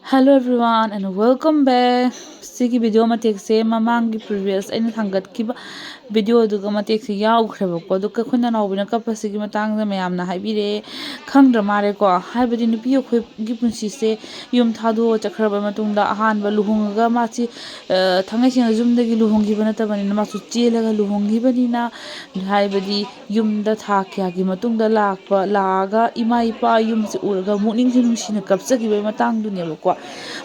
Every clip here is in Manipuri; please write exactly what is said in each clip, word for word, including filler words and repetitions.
Hello everyone and welcome back. ꯁꯤꯒꯤ ꯚꯤꯗꯤꯑꯣ ꯃꯇꯦꯛꯁꯦ ꯃꯃꯥꯡꯒꯤ previous ꯑꯩꯅ ꯊꯥꯡꯒꯠꯈꯤꯕ ꯚꯤꯗꯤꯑꯣꯗꯨꯒ ꯃꯇꯦꯛꯁꯦ ꯌꯥꯎꯈ꯭ꯔꯦꯕꯀꯣ꯫ ꯑꯗꯨꯒ ꯑꯩꯈꯣꯏ ꯅꯅꯥꯎꯕꯤꯅ ꯀꯞꯄꯁꯤꯒꯤ ꯃꯇꯥꯡꯗ ꯃꯌꯥꯝꯅ ꯍꯥꯏꯕꯤꯔꯛꯑꯦ꯫ ꯈꯪꯗ꯭ꯔ ꯃꯥꯜꯂꯦꯀꯣ꯫ ꯍꯥꯏꯕꯗꯤ ꯅꯨꯄꯤ ꯑꯩꯈꯣꯏꯒꯤ ꯄꯨꯟꯁꯤꯁꯦ ꯌꯨꯝ ꯊꯥꯗꯣꯛꯑ ꯆꯠꯈ꯭ꯔꯕ ꯃꯇꯨꯡꯗ ꯑꯍꯥꯟꯕ ꯂꯨꯍꯣꯡꯉꯒ ꯃꯥꯁꯤ, ꯑ, ꯊꯥꯡꯉꯩ ꯁꯦꯡꯅ ꯌꯨꯝꯗꯒꯤ ꯂꯨꯍꯣꯡꯈꯤꯕ ꯅꯠꯇꯕꯅꯤꯅ, ꯃꯥꯁꯨ ꯆꯦꯜꯂꯒ ꯂꯨꯍꯣꯡꯈꯤꯕꯅꯤꯅ, ꯍꯥꯏꯕꯗꯤ ꯌꯨꯝꯗ ꯊꯥ ꯀꯌꯥꯒꯤ ꯃꯇꯨꯡꯗ ꯂꯥꯛꯄ, ꯂꯥꯛꯑꯒ ꯏꯃꯥ ꯏꯄꯥ ꯌꯨꯝꯁꯦ ꯎꯔꯒ ꯄꯨꯛꯅꯤꯡꯁꯦ ꯅꯨꯡꯁꯤꯅ ꯀꯞꯆꯈꯤꯕꯒꯤ ꯃꯇꯥꯡꯗꯨꯅꯦꯕꯀꯣ꯫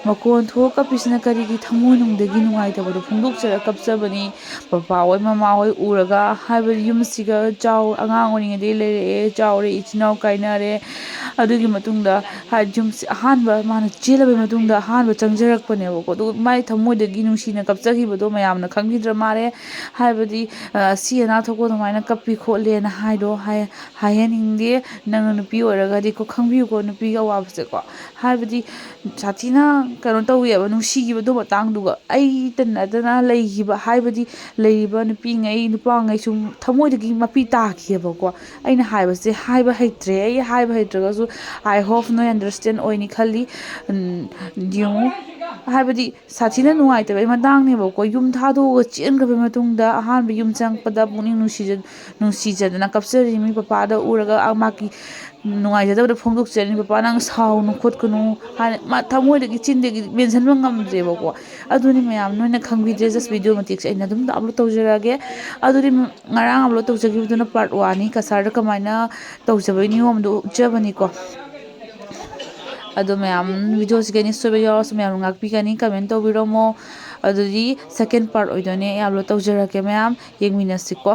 ꯃꯈꯣꯟ ꯊꯣꯛꯑ ꯀꯞꯄꯤꯁꯤꯅ ꯀꯔꯤꯒꯤ? ꯊꯃꯣꯏꯅꯨꯡꯗꯒꯤ ꯅꯨꯡꯉꯥꯏꯇꯕꯗꯣ ꯐꯣꯡꯗꯣꯛꯆꯔꯒ ꯀꯞꯆꯕꯅꯤ꯫ ꯄꯄꯥ ꯍꯣꯏ, ꯃꯃꯥ ꯍꯣꯏ ꯎꯔꯒ, ꯍꯥꯏꯕꯗꯤ ꯌꯨꯝꯁꯤꯒ ꯆꯥꯎ-, ꯑꯉꯥꯡ ꯑꯣꯏꯔꯤꯉꯩꯗꯒꯤ ꯂꯩꯔꯛꯑꯦ, ꯆꯥꯎꯔꯦ, ꯏꯆꯤꯟ ꯏꯅꯥꯎ ꯀꯥꯏꯅꯔꯦ꯫ ꯑꯗꯨꯒꯤ ꯃꯇꯨꯡꯗ, ꯍꯥꯏꯗꯤ ꯌꯨꯝꯁꯤ ꯑꯍꯥꯟꯕ ꯃꯥꯅ ꯆꯦꯜꯂꯕꯩ ꯃꯇꯨꯡꯗ ꯑꯍꯥꯟꯕ ꯆꯪꯖꯔꯛꯄꯅꯦꯕꯀꯣ꯫ ꯑꯗꯨꯒ ꯃꯥꯏ ꯊꯃꯣꯏꯗꯒꯤ ꯅꯨꯡꯁꯤꯅ ꯀꯞꯆꯈꯤꯕꯗꯣ ꯃꯌꯥꯝꯅ ꯈꯪꯕꯤꯗ꯭ꯔ ꯃꯥꯜꯂꯦ꯫ ꯍꯥꯏꯕꯗꯤ, ꯑ, ꯑꯁꯤ ꯑꯅꯥ ꯊꯣꯛꯄ ꯑꯗꯨꯃꯥꯏꯅ ꯀꯞꯄꯤ ꯈꯣꯠꯂꯦꯅ ꯍꯥꯏꯗꯣ ꯍꯥꯏ-, ꯍꯥꯏꯍꯟꯅꯤꯡꯗꯦ꯫ ꯅꯪꯅ ꯅꯨꯄꯤ ꯑꯣꯏꯔꯒꯗꯤꯀꯣ, ꯈꯪꯕꯤꯌꯨꯀꯣ ꯅꯨꯄꯤꯒꯤ ꯑꯋꯥꯕꯁꯦꯀꯣ꯫ ꯍꯥꯏꯕꯗꯤ ꯁꯥꯊꯤꯅ ꯀꯩꯅꯣ ꯇꯧꯋꯦꯕ, ꯅꯨꯡꯁꯤꯈꯤꯕꯗꯣ ꯃꯇꯥꯡꯗꯨꯒ꯫ ꯑꯩꯇ ꯅꯠꯇꯅ ꯂꯩꯈꯤꯕ, ꯍꯥꯏꯕꯗꯤ ꯂꯩꯔꯤꯕ ꯅꯨꯄꯤꯉꯩ ꯅꯨꯄꯥꯉꯩꯁꯨ ꯊꯃꯣꯏꯗꯒꯤ ꯃꯄꯤ ꯇꯥꯈꯤꯑꯕꯀꯣ꯫ ꯑꯩꯅ ꯍꯥꯏꯕꯁꯦ ꯍꯥꯏꯕ ꯍꯩꯇ꯭ꯔꯦ꯫ ꯑꯩ ꯍꯥꯏꯕ ꯍꯩꯇ꯭ꯔꯒꯁꯨ I hope ꯅꯣꯏ understand ꯑꯣꯏꯅꯤ ꯈꯜꯂꯤ꯫ ꯎꯝ, ꯌꯦꯡꯉꯨ, ꯍꯥꯏꯕꯗꯤ ꯁꯥꯊꯤꯅ ꯅꯨꯡꯉꯥꯏꯇꯕꯒꯤ ꯃꯇꯥꯡꯅꯦꯕꯀꯣ꯫ ꯌꯨꯝ ꯊꯥꯗꯣꯛꯑꯒ ꯆꯦꯟꯈ꯭ꯔꯕ ꯃꯇꯨꯡꯗ ꯑꯍꯥꯟꯕ ꯌꯨꯝ ꯆꯪꯉꯛꯄꯗ ꯄꯨꯛꯅꯤꯡ ꯅꯨꯡꯁꯤꯖ-, ꯅꯨꯡꯁꯤꯖꯗꯅ ꯀꯞꯆꯔꯤꯃꯤ꯫ ꯄꯄꯥꯗ ꯎꯔꯒ, ꯑ, ꯃꯥꯒꯤ ꯅꯨꯡꯉꯥꯏꯖꯗꯕꯗꯣ ꯐꯣꯡꯗꯣꯛꯆꯔꯤꯃꯤ꯫ "ꯄꯄꯥ, ꯅꯪ ꯁꯥꯎꯅꯨ ꯈꯣꯠꯀꯅꯨ" ꯍꯥꯏꯅ ꯃꯥ ꯊꯃꯣꯏꯗꯒꯤ, ꯆꯤꯟꯗꯒꯤ ꯃꯦꯟꯁꯤꯟꯕ ꯉꯝꯗ꯭ꯔꯦꯕꯀꯣ꯫ ꯑꯗꯨꯅꯤ ꯃꯌꯥꯝ, ꯅꯣꯏꯅ ꯈꯪꯕꯤꯗ꯭ꯔꯦ꯫ Just ꯚꯤꯗꯤꯑꯣ ꯃꯇꯦꯛꯁꯦ ꯑꯩꯅ ꯑꯗꯨꯝ ꯑꯞꯂꯣꯗ ꯇꯧꯖꯔꯛꯑꯒꯦ꯫ ꯑꯗꯨꯗꯤ ꯉꯔꯥꯡ ꯑꯞꯂꯣꯗ ꯇꯧꯖꯈꯤꯕꯗꯨꯅ part one ꯅꯤ꯫ ꯀꯁꯥꯔꯗ ꯀꯃꯥꯏꯅ ꯇꯧꯖꯕꯒꯤ ꯅꯤꯌꯣꯝꯗꯣ ꯎꯠꯆꯕꯅꯤꯀꯣ꯫ ꯑꯗꯣ ꯃꯌꯥꯝ, ꯚꯤꯗꯤꯑꯣꯁꯤꯒꯤ ꯑꯅꯤ ꯁꯣꯏꯕ ꯌꯥꯎꯔꯁꯨ ꯃꯌꯥꯝ ꯉꯥꯛꯄꯤꯒꯅꯤ, comment ꯇꯧꯕꯤꯔꯝꯃꯣ꯫ ꯑꯗꯨꯗꯤ second part ꯑꯣꯏꯗꯣꯏꯅꯦ ꯑꯩ ꯑꯞꯂꯣꯗ ꯇꯧꯖꯔꯛꯀꯦ꯫ ꯃꯌꯥꯝ ꯌꯦꯡꯃꯤꯟꯅꯁꯤꯀꯣ꯫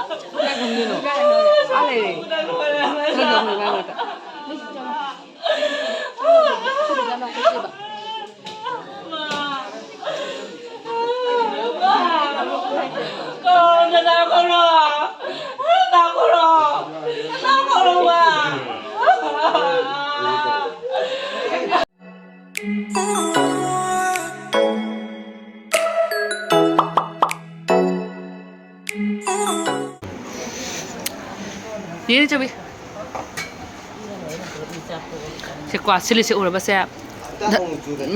ꯀꯥꯏ ꯐꯝꯗꯣꯏꯅꯣ? ꯑꯥ ꯂꯩꯔꯦ꯫ ꯈꯔ ꯈꯔ ꯍꯣꯡꯉꯣ ꯍꯥꯏꯕ ꯉꯥꯛꯇ꯫ ꯌꯦꯡꯅꯤ ꯆꯧꯕꯤ꯫ ꯁꯦ ꯀ꯭ꯋꯥ ꯁꯤꯜꯂꯤꯁꯦ ꯎꯔꯕꯁꯦ?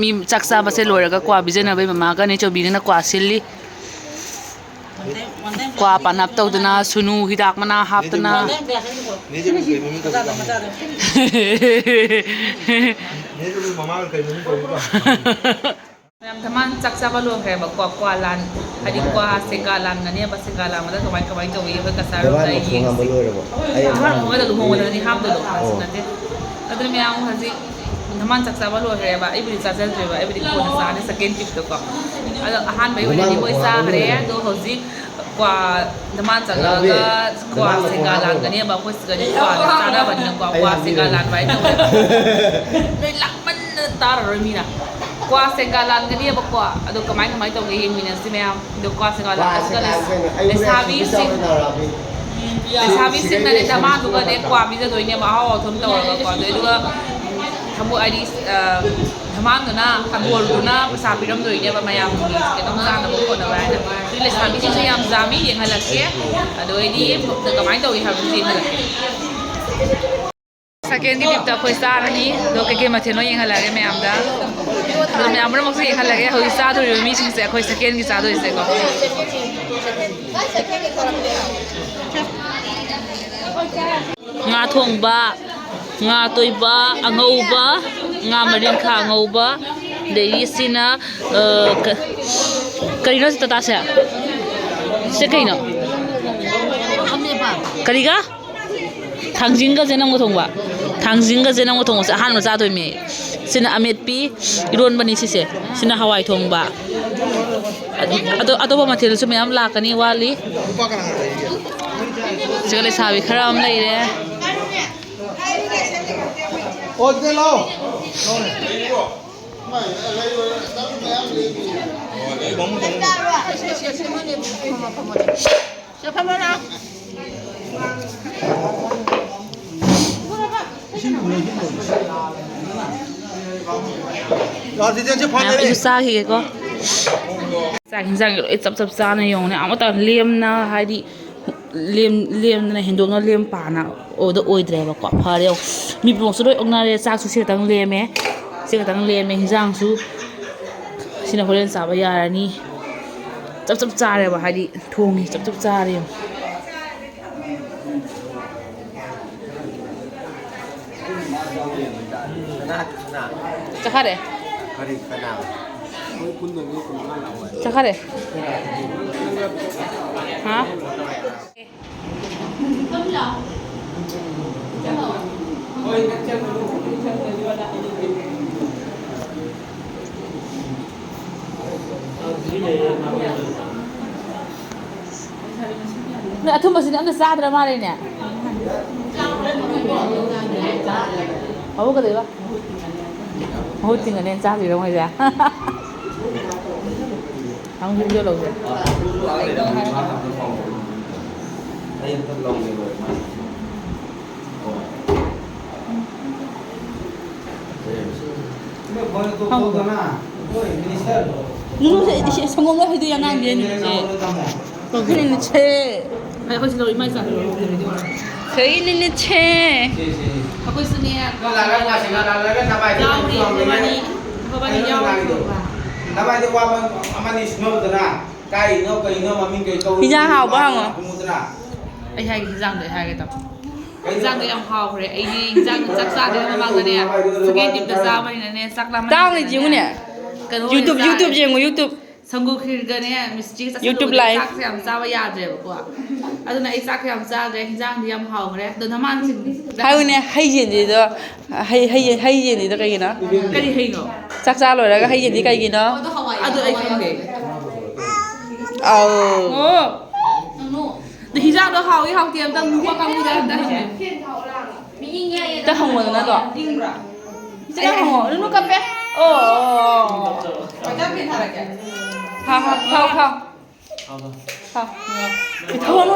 ꯃꯤ ꯆꯥꯛ ꯆꯥꯕꯁꯦ ꯂꯣꯏꯔꯒ ꯀ꯭ꯋꯥ ꯄꯤꯖꯅꯕꯩ ꯃꯃꯥꯒ ꯅꯦ ꯆꯧꯕꯤꯒꯅ ꯀ꯭ꯋꯥ ꯁꯤꯜꯂꯤ꯫ ꯀ꯭ꯋꯥ ꯄꯥꯟꯅꯞ ꯇꯧꯗꯅ, ꯁꯨꯅꯨ ꯍꯤꯗꯥꯛ ꯃꯅꯥ ꯍꯥꯞꯇꯅ꯫ ꯃꯌꯥꯝ ꯙꯃꯥꯟ ꯆꯥꯛ ꯆꯥꯕ ꯂꯣꯏꯈ꯭ꯔꯦꯕꯀꯣ꯫ ꯀ꯭ꯋꯥ ꯂꯥꯟ, ꯍꯥꯏꯗꯤ ꯀ꯭ꯋꯥ ꯁꯦꯡꯒꯥ ꯂꯥꯟꯒꯅꯦꯕ꯫ ꯁꯦꯡꯒꯥ ꯂꯥꯟꯕꯗ ꯀꯃꯥꯏ, ꯀꯃꯥꯏ ꯇꯧꯏ ꯑꯩꯈꯣꯏ ꯀꯆꯥꯔꯣꯝꯗ ꯑꯩ ꯌꯦꯡꯁꯤ꯫ ꯂꯨꯍꯣꯡꯕꯗ ꯂꯨꯍꯣꯡꯕꯗꯅꯤ ꯍꯥꯞꯇꯣꯏꯗꯣ, ꯍꯥꯞꯁꯤ ꯅꯠꯇꯦ꯫ ꯑꯗꯨꯅ ꯃꯌꯥꯝ ꯍꯧꯖꯤꯛ ꯙꯃꯥꯟ ꯆꯥꯛ ꯆꯥꯕ ꯂꯣꯏꯈ꯭ꯔꯦꯕ꯫ ꯑꯩꯕꯨꯗꯤ ꯆꯥꯖꯗ꯭ꯔꯦꯕ, ꯑꯩꯕꯨꯗꯤ ꯀꯣꯟꯅ ꯆꯥꯔꯅꯤ, second tripꯇꯀꯣ꯫ ꯑꯗꯣ ꯑꯍꯥꯟꯕꯒꯤ ꯑꯣꯏꯅꯗꯤ ꯃꯣꯏ ꯆꯥꯈ꯭ꯔꯦ꯫ ꯑꯗꯣ ꯍꯧꯖꯤꯛ ꯀ꯭ꯋꯥ ꯙꯃꯥꯟ ꯆꯪꯉꯛꯑꯒ ꯀ꯭ꯋꯥ ꯁꯦꯡꯒꯥ ꯂꯥꯟꯒꯅꯦꯕ꯫ ꯑꯩꯈꯣꯏ ꯁꯤꯗꯗꯤ ꯀ꯭ꯋꯥ ꯆꯥꯅꯕꯅꯤꯅꯀꯣ, ꯀ꯭ꯋꯥ ꯁꯦꯡꯒꯥ ꯂꯥꯟꯕ ꯍꯥꯏꯅ ꯇꯧꯋꯦ꯫ ꯅꯣꯏ ꯂꯥꯡꯃꯟꯗꯅ ꯇꯥꯔꯔꯣꯏ ꯃꯤꯅ꯫ ꯀ꯭ꯋꯥ ꯁꯦꯡꯒꯥ ꯂꯥꯟꯒꯅꯦꯕꯀꯣ꯫ ꯑꯗꯣ ꯀꯃꯥꯏ, ꯀꯃꯥꯏ ꯇꯧꯒꯦ ꯌꯦꯡꯃꯤꯟꯅꯁꯤ ꯃꯌꯥꯝ꯫ ꯑꯗꯣ ꯀ꯭ꯋꯥ ꯁꯦꯡꯒꯥ ꯂꯥꯟꯕꯁꯤꯗ ꯂꯩꯁꯥꯕꯤꯁꯤꯡ, ꯂꯩꯁꯥꯕꯤꯁꯤꯡꯅꯅꯦ ꯙꯃꯥꯟꯗꯨꯒꯅꯦ ꯀ꯭ꯋꯥ ꯄꯤꯖꯗꯣꯏꯅꯦꯕ, ꯑꯍꯥꯎ ꯑꯊꯨꯝ ꯇꯧꯔꯒꯀꯣ꯫ ꯑꯗꯨꯗꯨꯒ ꯊꯃꯣꯏ ꯍꯥꯏꯗꯤ, ꯑ, ꯙꯃꯥꯟꯗꯨꯅ, ꯑꯕꯣꯔꯗꯨꯅ ꯄꯩꯁꯥ ꯄꯤꯔꯝꯗꯣꯏꯅꯦꯕ ꯃꯌꯥꯝꯒꯤ ꯀꯩꯅꯣꯝ ꯆꯥꯅꯕ ꯈꯣꯠꯅꯕ ꯍꯥꯏꯅ꯫ ꯑꯗꯨ ꯂꯩꯁꯥꯕꯤꯁꯤꯡꯁꯨ ꯌꯥꯝ ꯌꯥꯝꯃꯤ, ꯌꯦꯡꯍꯜꯂꯛꯀꯦ꯫ ꯑꯗꯨ ꯑꯩꯗꯤ ꯀꯃꯥꯏꯅ ꯇꯧꯏ ꯍꯥꯏꯕꯗꯨꯁꯨ ꯌꯦꯡꯍꯜꯂꯛꯀꯦ꯫ Secondꯒꯤ tripꯇ ꯑꯩꯈꯣꯏ ꯆꯥꯔꯅꯤ꯫ ꯑꯗꯣ ꯀꯩꯀꯩ ꯃꯊꯦꯜꯅꯣ ꯌꯦꯡꯍꯜꯂꯛꯑꯒꯦ ꯃꯌꯥꯝꯗ꯫ ꯑꯗꯣ ꯃꯌꯥꯝ ꯄꯨꯝꯅꯃꯛꯁꯨ ꯌꯦꯡꯍꯜꯂꯒꯦ꯫ ꯍꯧꯖꯤꯛ ꯆꯥꯗꯣꯔꯤꯕ ꯃꯤꯁꯤꯡꯁꯦ ꯑꯩꯈꯣꯏ secondꯒꯤ ꯆꯥꯗꯣꯏꯁꯦꯀꯣ꯫ ꯉꯥ ꯊꯣꯡꯕ, ꯉꯥ ꯑꯇꯣꯏꯕ ꯑꯉꯧꯕ, ꯉꯥ ꯃꯔꯤꯡꯈꯥ ꯑꯉꯧꯕ, ꯑꯗꯒꯤ ꯁꯤꯅ, ꯑ, ꯀ-, ꯀꯔꯤꯅꯣ ꯁꯤ ꯇꯇꯥꯁꯦ? ꯁꯤ ꯀꯩꯅꯣ? ꯀꯔꯤꯒ? ꯊꯥꯡꯖꯤꯡꯒ ꯆꯦꯅꯝꯒ ꯊꯣꯡꯕ꯫ ꯊꯥꯡꯖꯤꯡꯒ ꯆꯦꯅꯝꯒ ꯊꯣꯡꯕꯁꯦ ꯑꯍꯥꯟꯕ ꯆꯥꯗꯣꯏꯅꯦ꯫ ꯁꯤꯅ ꯑꯃꯦꯠꯄꯤ, ꯏꯔꯣꯟꯕꯅꯤ ꯁꯤꯁꯦ꯫ ꯁꯤꯅ ꯍꯋꯥꯏ ꯊꯣꯡꯕ꯫ ꯑꯗꯨ, ꯑꯗꯣ, ꯑꯇꯣꯞꯄ ꯃꯊꯦꯜꯁꯨ ꯃꯌꯥꯝ ꯂꯥꯛꯀꯅꯤ, ꯋꯥꯠꯂꯤ꯫ ꯁꯤꯒ ꯂꯩꯁꯥꯕꯤ ꯈꯔ ꯑꯃ ꯂꯩꯔꯦ꯫ ꯃꯌꯥꯝ, ꯑꯩꯁꯨ ꯆꯥꯈꯤꯒꯦꯀꯣ꯫ ꯆꯥꯛ ꯌꯦꯟꯁꯥꯡꯒꯤ ꯂꯣꯏ ꯆꯞ ꯆꯞ ꯆꯥꯅ ꯌꯦꯡꯉꯨꯅꯦ, ꯑꯃꯠꯇ ꯂꯦꯝꯅ, ꯍꯥꯏꯗꯤ, ꯂꯦꯝ-, ꯂꯦꯝꯗꯅ ꯍꯦꯟꯗꯣꯛꯅ ꯂꯦꯝ ꯄꯥꯅ ꯑꯣꯏꯗ ꯑꯣꯏꯗ꯭ꯔꯦꯕꯀꯣ꯫ ꯐꯔꯦ, ꯃꯤ ꯄꯨꯝꯅꯃꯛꯁꯨ ꯂꯣꯏ ꯑꯣꯛꯅꯔꯦ꯫ ꯆꯥꯛꯁꯨ ꯁꯤ ꯈꯛꯇꯪ ꯂꯦꯝꯃꯦ, ꯁꯤ ꯈꯛꯇꯪ ꯂꯦꯝꯃꯦ꯫ ꯍꯤꯟꯖꯥꯡꯁꯨ ꯁꯤꯅ ꯍꯣꯔꯦꯟ ꯆꯥꯕ ꯌꯥꯔꯅꯤ꯫ ꯆꯞ ꯆꯞ ꯆꯥꯔꯦꯕ, ꯍꯥꯏꯗꯤ ꯊꯣꯡꯉꯦ, ꯆꯞ ꯆꯞ ꯆꯥꯔꯦ꯫ ꯆꯠꯈꯔꯦ꯫ ꯆꯠꯈꯔꯦ꯫ ꯍꯥ? ꯅꯣꯏ ꯑꯊꯨꯝꯕꯁꯤꯗꯤ ꯑꯝꯇ ꯆꯥꯗ꯭ꯔ ꯃꯥꯜꯂꯦꯅꯦ꯫ ꯃꯕꯨꯛ ꯀꯩꯗꯧꯕ? ꯃꯍꯨꯠ ꯇꯤꯡꯉꯅꯦꯅ ꯆꯥꯗ꯭ꯔꯤꯔꯣ ꯃꯣꯏꯁꯦ? ꯅꯪ video ꯂꯧꯁꯦ꯫ ꯅꯨꯡꯁꯦ, ꯏꯁꯦ, ꯁꯪꯒꯣꯝ ꯂꯣꯏ ꯍꯩꯗꯣꯛꯑꯦ ꯑꯉꯥꯡꯒꯤ ꯅꯨꯃꯤꯠꯁꯦ꯫ ꯀꯩꯅꯣꯅꯦ ꯁꯦ꯫ ꯑꯩꯈꯣꯏ ꯁꯤ ꯂꯧ ꯏꯃꯥ ꯏꯆꯥ ꯂꯧ꯫ ꯀꯩꯅꯣꯅꯦ ꯁꯦ꯫ ꯑꯩꯈꯣꯏꯁꯨꯅꯦ꯫ ꯌꯥꯎꯔꯤ, ꯃꯕꯥꯅꯤ꯫ ꯃꯕꯥꯅꯤ ꯌꯥꯎꯔꯤ꯫ ꯅꯕꯥꯏꯗꯤ ꯋꯥ ꯑꯃꯅꯤ ꯁꯨꯅꯧꯗꯅ꯫ ꯀꯥꯏꯅꯣ ꯀꯩꯅꯣ ꯃꯃꯤꯡ ꯀꯩ ꯀꯧꯏ? ꯍꯤꯟꯖꯥꯡ ꯍꯥꯎꯕ ꯍꯪꯉꯣ꯫ ꯍꯪꯉꯨꯗꯅ꯫ ꯑꯩ ꯍꯥꯏꯒꯦ, ꯍꯤꯟꯖꯥꯡꯗꯣ ꯑꯩ ꯍꯥꯏꯒꯦ ꯇꯧ꯫ ꯍꯤꯟꯖꯥꯡꯗꯣ ꯌꯥꯝ ꯍꯥꯎꯈ꯭ꯔꯦ꯫ ꯑꯩꯗꯤ ꯍꯤꯟꯖꯥꯡꯗꯣ ꯆꯥꯛ ꯆꯥꯗ꯭ꯔꯤꯉꯩ ꯃꯃꯥꯡꯗꯅꯦ, second tripꯇ ꯆꯥꯕꯅꯤꯅꯅꯦ, ꯆꯥꯛ ꯂꯥꯝꯃꯟꯗꯅꯅꯦ, ꯇꯥꯎꯅꯦ ꯌꯦꯡꯉꯨꯅꯦ꯫ ꯀꯩꯅꯣ ꯑꯣꯏꯅ YouTube, ꯆꯥꯔꯦ꯫ YouTube ꯌꯦꯡꯉꯨ, YouTube꯫ ꯁꯪꯒꯣꯝ ꯈꯤꯔꯒꯅꯦ, ꯃꯤꯁꯇ꯭ꯔꯤꯒ ꯆꯥꯁꯤꯜꯂꯨꯕꯗ ꯌꯥꯝ ꯆꯥꯕ ꯌꯥꯗ꯭ꯔꯦꯕꯀꯣ꯫ ꯑꯗꯨꯅ ꯑꯩ ꯆꯥꯛꯁꯦ ꯌꯥꯝ ꯆꯥꯗ꯭ꯔꯦ, ꯍꯤꯟꯖꯥꯡꯗꯤ ꯌꯥꯝ ꯍꯥꯎꯈ꯭ꯔꯦ꯫ ꯑꯗꯣ ꯅꯃꯥꯟꯁꯤꯡꯗꯤ ꯍꯥꯏꯌꯨꯅꯦ, ꯍꯩ ꯌꯦꯟꯗꯤꯗꯣ, ꯍꯩ, ꯍꯩ, ꯍꯩ ꯌꯦꯟꯗꯤꯗꯣ ꯀꯩꯒꯤꯅꯣ? ꯀꯔꯤ ꯍꯩꯅꯣ? ꯆꯥꯛ ꯆꯥ ꯂꯣꯏꯔꯒ ꯍꯩ ꯌꯦꯟꯗꯤ ꯀꯩꯒꯤꯅꯣ? ꯑꯗꯨ ꯑꯩ ꯈꯪꯗꯦ꯫ ꯑꯧ꯫ ꯑꯣ꯫ ꯑꯗꯣ ꯍꯤꯟꯖꯥꯡꯗꯣ ꯍꯥꯎꯏ ꯍꯥꯎꯇꯦ ꯑꯝꯇ ꯅꯨꯄꯥ ꯀꯥꯡꯕꯨꯗ ꯑꯝꯇ ꯍꯪꯉꯣ꯫ ꯑꯝꯇ ꯍꯪꯉꯣꯗꯅ ꯑꯗꯣ꯫ ꯍꯤꯟꯖꯥꯡ ꯍꯪꯉꯣ꯫ ꯅꯨꯅꯨ ꯀꯞꯄꯦ꯫ ꯑꯣ, ꯑꯣ, ꯑꯣ, ꯑꯣ꯫ ꯊꯥꯎ, ꯊꯥꯎ, ꯊꯥꯎ, ꯊꯥꯎ꯫ ꯊꯥꯎ꯫ ꯊꯥꯎ, ꯊꯥꯎ, ꯊꯥꯎ꯫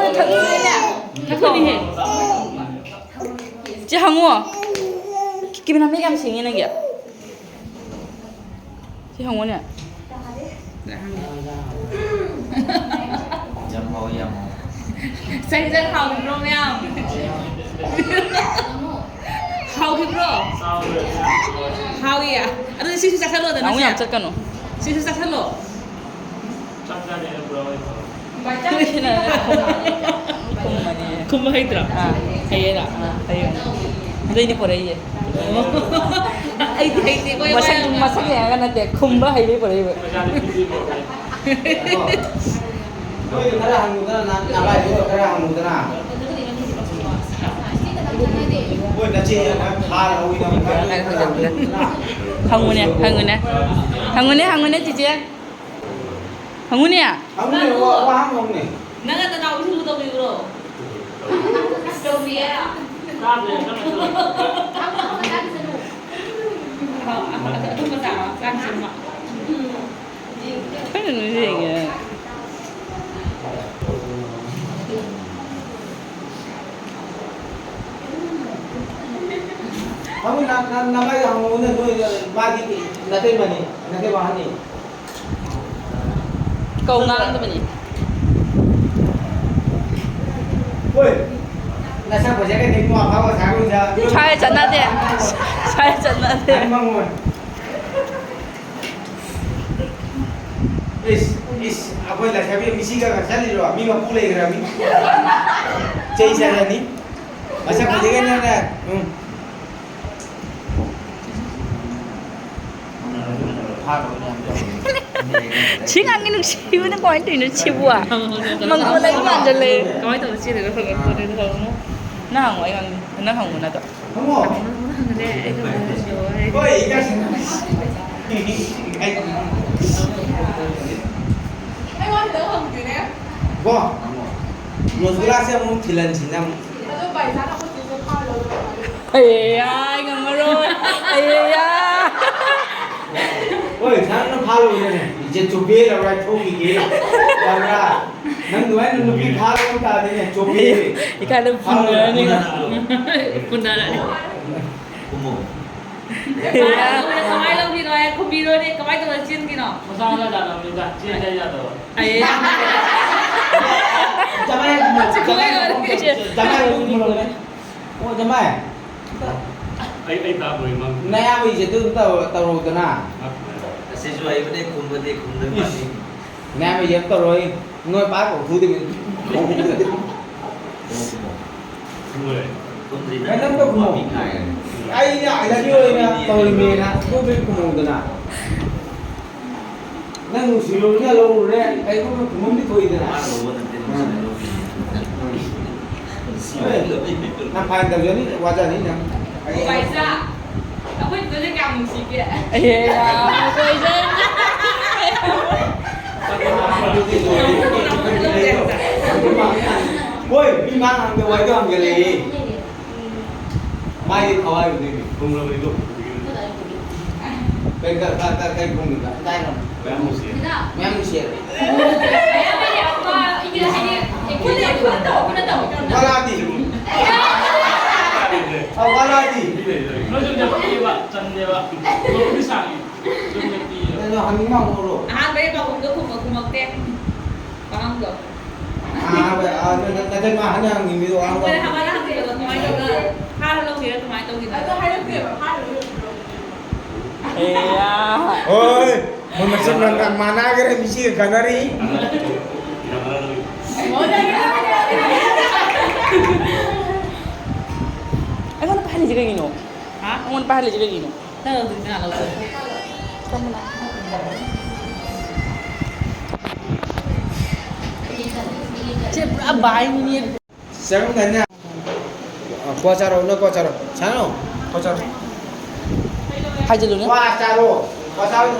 ꯊꯛꯀꯅꯤꯍꯦ꯫ ꯆꯦ ꯍꯪꯉꯣ꯫ ꯀꯦꯃꯦꯔꯥꯃꯦꯟ ꯌꯥꯝ ꯁꯦꯡꯉꯦ ꯅꯪꯒꯤ꯫ ꯁꯤ ꯍꯪꯉꯨꯅꯦ꯫ ꯌꯥꯝ ꯍꯥꯎꯋꯤ, ꯌꯥꯝ ꯍꯥꯎꯋꯤ꯫ ꯆꯥꯛ ꯏꯟꯖꯥꯡ ꯍꯥꯎꯈꯤꯕ꯭ꯔꯣ, ꯃꯌꯥꯝ? ꯍꯥꯎꯈꯤꯕ꯭ꯔꯣ? ꯍꯥꯎꯋꯤ꯫ ꯑꯗꯨꯗꯤ ꯁꯤꯁꯨ ꯆꯥꯁꯜꯂꯣꯗꯅ, ꯅꯪ ꯁꯦ꯫ ꯌꯥꯝ ꯆꯠꯀꯅꯨ꯫ ꯁꯤꯁꯨ ꯆꯥꯁꯜꯂꯣ꯫ ꯆꯥꯛ ꯆꯥꯗꯦ, ꯄꯨꯔꯥ ꯈꯨꯝꯃꯅꯤ꯫ ꯈꯨꯝꯕ ꯍꯩꯇ꯭ꯔꯣ? ꯑꯥ꯫ ꯍꯩꯌꯦꯔ? ꯑꯥ, ꯍꯩꯌꯦ꯫ ꯑꯗꯨꯏꯅꯦ ꯄꯨꯔꯛꯏꯁꯦ꯫ ꯑꯣ꯫ ꯑꯩꯗꯤ ꯍꯩꯇꯦꯀꯣ, ꯃꯁꯛ, ꯌꯥꯝ ꯃꯁꯛ ꯌꯦꯡꯉꯒ ꯅꯠꯇꯦ, ꯈꯨꯝꯕ ꯍꯩꯕꯩ ꯄꯨꯔꯛꯏꯕ꯫ ꯅꯣꯏꯗ ꯈꯔ ꯍꯪꯉꯨꯗꯅ, ꯅ-, ꯅꯚꯥꯏꯗꯨꯗ ꯈꯔ ꯍꯪꯉꯨꯗꯅ꯫ ꯃꯣꯏ ꯅꯆꯦ ꯅꯪ ꯊꯥ ꯂꯧꯏ ꯅꯪ꯫ ꯍꯪꯉꯨꯅꯦ, ꯍꯪꯉꯨꯅꯦ꯫ ꯍꯪꯉꯨꯅꯦ, ꯍꯪꯉꯨꯅꯦ, ꯆꯤꯆꯦ꯫ ꯍꯪꯉꯨꯅꯦ꯫ ꯍꯪꯉꯨꯅꯦ, ꯋꯥ, ꯋꯥ ꯍꯪꯉꯨꯅꯦ꯫ ꯅꯪꯅ ꯅꯅꯥꯎ ꯏꯁꯨ ꯇꯧꯕꯤꯕ꯭ꯔꯣ? ꯇꯧꯕꯤꯌꯦ꯫ ꯑꯊꯨꯝꯕ ꯆꯥꯔꯣ, ꯆꯥꯔꯣ꯫ ꯀꯩꯅꯣ ꯌꯦꯡꯉꯦ꯫ ꯍꯪꯉꯨ, ꯅ-, ꯅ-, ꯅꯃꯥꯏꯗ ꯍꯪꯉꯨꯅꯦ, ꯅꯣꯏ, ꯃꯥꯗꯤ ꯅꯇꯩꯃꯅꯤ, ꯅꯇꯩꯃ ꯑꯍꯟꯅꯤ꯫ ꯀꯧ ꯉꯥꯡꯗꯕꯅꯤ꯫ ꯍꯣꯏ꯫ ꯅꯁꯛ ꯐꯖꯈ꯭ꯔꯗꯤ ꯏꯕꯨꯡꯉꯣ ꯑꯐꯥꯎꯕ ꯁꯥꯔꯣꯏꯗ꯫ ꯁ꯭ꯋꯥꯏ ꯆꯠꯅꯗꯦ꯫ ꯁ꯭ꯋꯥꯏ ꯆꯠꯅꯗꯦ꯫ ꯍꯥꯏ ꯃꯉꯣꯟ꯫ ꯏꯁ, ꯏꯁ, ꯑꯩꯈꯣꯏ ꯂꯩꯁꯥꯕꯤ ꯃꯤꯁꯤꯒ ꯆꯠꯂꯤꯔꯣ? ꯃꯤ ꯃꯄꯨ ꯂꯩꯈ꯭ꯔꯕꯅꯤ꯫ ꯆꯩ ꯆꯥꯔꯅꯤ꯫ ꯃꯁꯛ ꯐꯖꯩ ꯀꯥꯏꯅ ꯅꯪꯅ, ꯎꯝ꯫ ꯁꯤ ꯉꯥꯡꯉꯤ ꯅꯨꯡꯁꯤꯕꯅ ꯀꯃꯥꯏꯅ ꯇꯧꯔꯤꯅꯣ ꯁꯤꯕꯨ? ꯃꯪꯒꯣꯜ ꯂꯩ ꯃꯥꯟꯖꯜꯂꯦ꯫ ꯀꯃꯥꯏꯅ ꯇꯧꯅ ꯆꯦꯜꯂꯤꯅꯣ? ꯈꯔ ꯈꯔ ꯈꯔ ꯈꯔ ꯍꯪꯉꯣ꯫ ꯅꯪ ꯍꯪꯉꯣ, ꯑꯩ ꯉꯥꯡ-, ꯅꯪ ꯍꯪꯉꯣ ꯅꯠꯇ꯭ꯔꯣ? ꯍꯪꯉꯣ꯫ ꯍꯪꯉꯨꯅꯦ, ꯑꯩ ꯀꯃꯥꯏꯅ ꯇꯧꯁꯤꯅꯣ ꯍꯥꯏ꯫ ꯍꯣꯏ, ꯏꯀꯥꯏ-, ꯑꯩ ꯋꯥ ꯈꯤꯇꯪ ꯍꯪꯗꯣꯏꯅꯦ꯫ ꯀꯣ? ꯔꯣꯁꯒꯨꯂꯥꯁꯦ ꯑꯃꯨꯛ ꯊꯤꯜꯍꯟꯁꯤꯅ ꯑꯃꯨꯛ꯫ ꯑꯗꯣ ꯕꯥꯏ ꯆꯥꯅ ꯑꯩꯈꯣꯏ ꯆꯦꯁꯦ ꯐꯥꯔ ꯂꯧꯔꯣ꯫ ꯑꯩꯌꯥ, ꯑꯩ ꯉꯝꯃꯔꯣꯏ꯫ ꯑꯩꯌꯥ꯫ ꯍꯣꯏ, ꯁꯥꯔꯅ ꯐꯥꯔꯨꯕꯗꯅꯦ, ꯏꯆꯦ ꯆꯣꯞꯄꯦ ꯂꯧꯔ ꯊꯣꯛꯈꯤꯒꯦ꯫ ꯌꯥꯕ꯭ꯔꯥ? ꯅꯪ ꯑꯗꯨꯃꯥꯏꯅ ꯅꯨꯄꯤ ꯐꯥꯔꯨꯕ ꯇꯥꯔꯗꯤꯅꯦ, ꯆꯣꯞꯄꯦ꯫ ꯏꯀꯥꯏꯗ ꯐꯨꯅꯔꯅꯤ꯫ ꯐꯨꯅꯔꯅꯤ꯫ ꯀꯨꯝꯃꯣ꯫ ꯀꯃꯥꯏꯅ ꯂꯧꯔꯤꯅꯣ ꯍꯥꯏ ꯈꯨꯝꯕꯤꯔꯣꯅꯦ, ꯀꯃꯥꯏꯅ ꯇꯧꯔ ꯆꯦꯟꯈꯤꯅꯣ? ꯃꯁꯥ ꯃꯁꯥ ꯌꯥꯗꯕꯅꯤꯗ, ꯆꯦꯟ ꯆꯦꯟ ꯌꯥꯗꯕ꯫ ꯑꯩ ꯖꯃꯥꯏ, ꯖꯃꯥꯏ, ꯖꯃꯥꯏ, ꯑꯣ, ꯖꯃꯥꯏ꯫ ꯑꯩ, ꯑꯩ ꯇꯥꯕ꯭ꯔꯣ ꯏꯃꯥ? ꯅꯌꯥꯝꯕꯒꯤꯁꯦ ꯑꯗꯨꯝ ꯇꯧ-, ꯇꯧꯔꯧꯗꯅ꯫ ꯑꯁꯤꯁꯨ ꯍꯩꯕꯅꯦ, ꯈꯨꯝꯕꯗꯤ ꯈꯨꯝꯗ ꯏꯁ꯫ ꯃꯥꯜꯂꯤ꯫ ꯅꯌꯥꯝꯕꯒꯤꯁꯦ ꯑꯗꯨꯝ ꯇꯧꯔꯣꯏ꯫ ꯅꯣꯏ ꯄꯥ ꯀꯧꯊꯨꯗꯕꯤ꯫ ꯈꯨꯝꯃꯣꯏ꯫ ꯅꯪ ꯑꯝꯇ ꯈꯨꯝꯃꯣ꯫ ꯑꯩꯅ I love you ꯑꯣꯏꯅ ꯇꯧꯔꯤꯃꯦꯅ ꯑꯗꯨꯝ ꯈꯨꯝꯃꯧꯗꯅ꯫ ꯅꯪ ꯅꯨꯡꯁꯤꯔꯨꯔꯦ, ꯂꯧꯔꯨꯔꯦ, ꯀꯩꯒꯨꯝꯕ ꯈꯨꯝꯐꯝꯗꯤ ꯊꯣꯛꯏꯗꯅ꯫ ꯃꯥꯅ ꯂꯧꯕ ꯅꯠꯇꯦ, ꯅꯨꯡꯁꯤꯅ ꯂꯧꯕꯅꯦ꯫ ꯍꯣꯏ꯫ ꯅꯪ ꯐꯥꯏꯟ ꯇꯧꯖꯅꯤ, ꯋꯥꯖꯅꯤ ꯅꯪ꯫ ꯄꯩꯁꯥ꯫ ꯑꯩꯈꯣꯏ ꯗꯨꯗꯤ ꯀꯌꯥꯝ ꯅꯨꯡꯁꯤꯒꯦ? ꯑꯦ, ꯌꯥꯝ ꯅꯨꯡꯁꯤꯖꯩ꯫ ꯍꯣꯏ, ꯃꯤ ꯃꯥꯡ ꯍꯥꯡꯗ ꯋꯥꯏꯗꯣ ꯍꯥꯡꯖꯜꯂꯛꯑꯦ꯫ ꯃꯥꯏꯗꯤ ꯊꯋꯥꯏ ꯑꯣꯏꯗꯣꯏꯅꯤ꯫ ꯈꯨꯝꯂꯕꯅꯤꯗꯣ꯫ ꯀꯩ, ꯀ-, ꯀ-, ꯀ-, ꯀꯩ ꯈꯨꯝꯃꯤꯕ? ꯃꯌꯥꯝ ꯅꯨꯡꯁꯤ꯫ ꯃꯌꯥꯝ ꯅꯨꯡꯁꯤ꯫ ꯋꯥꯂꯥꯗꯤ? ꯑ, ꯋꯥꯂꯥꯗꯤ? ꯅꯣꯏꯁꯨ ꯅꯨꯄꯤꯑꯕ, ꯆꯝꯗꯦꯕ꯫ ꯅꯣꯏꯕꯨꯗꯤ ꯁꯥꯡꯉꯤ꯫ ꯅꯣꯏꯁꯨ ꯅꯨꯄꯤꯑꯕ꯫ ꯅꯪꯁꯨ ꯍꯪꯅꯤꯡꯕ ꯍꯪꯉꯨꯔꯣ꯫ ꯑꯍꯥꯟꯕꯒꯤ ꯄꯥꯎꯈꯨꯝꯗꯣ ꯈꯨꯝꯃꯣ, ꯈꯨꯝꯃꯛꯇꯦ꯫ ꯄꯥꯈꯪꯗꯣ꯫ ꯑꯍꯥꯟꯕ, ꯑ, ꯅ-, ꯅ-, ꯅꯠꯇꯦ, ꯃꯥ ꯍꯟꯗꯛ ꯍꯪꯅꯤꯡꯕꯗꯣ ꯍꯪꯉꯣ꯫ ꯃꯣꯏꯅ ꯍꯪꯉ ꯍꯪꯉꯤꯕꯗꯣ ꯀꯃꯥꯏꯅ ꯇꯧꯔꯒ ꯐꯥꯔ ꯂꯧꯈꯤꯔ ꯀꯃꯥꯏꯅ ꯇꯧꯈꯤꯅꯣ? ꯑꯗꯣ ꯍꯥꯏꯔꯛꯇꯦꯕ, ꯐꯥꯔ ꯂꯧꯈꯤꯕꯗꯣ꯫ ꯑꯦꯌꯥ꯫ ꯍꯣꯏ, ꯃꯣꯏ ꯃꯆꯤꯟ ꯃꯅꯥ-, ꯃꯥꯟꯅꯈ꯭ꯔꯦ, ꯃꯤꯁꯤꯒ ꯈꯟꯅꯔꯤ꯫ ꯑꯩꯉꯣꯟꯗ ꯄꯥꯏꯍꯜꯂꯤꯁꯦ ꯀꯩꯒꯤꯅꯣ? ꯍꯥ? ꯑꯩꯉꯣꯟꯗ ꯄꯥꯏꯍꯜꯂꯤꯁꯦ ꯀꯩꯒꯤꯅꯣ? ꯅꯪ ꯑꯗꯨꯗꯤ ꯀꯅꯥ ꯂꯧꯗꯣꯏꯕ? ꯁꯦ ꯄꯨꯔꯥ ꯚꯥꯏꯅꯤꯅꯦ꯫ ꯆꯪꯉꯝꯗꯥꯏꯅꯦ꯫ ꯑ, ꯀ꯭ꯋꯥ ꯆꯥꯔꯣ, ꯅꯪ ꯀ꯭ꯋꯥ ꯆꯥꯔꯣ꯫ ꯁꯥꯅꯣ, ꯀ꯭ꯋꯥ ꯆꯥꯔꯣ꯫ ꯍꯥꯏꯖꯤꯜꯂꯨꯅꯦ꯫ ꯀ꯭ꯋꯥ ꯆꯥꯔꯣ꯫ ꯀ꯭ꯋꯥ ꯆꯥꯔꯣ꯫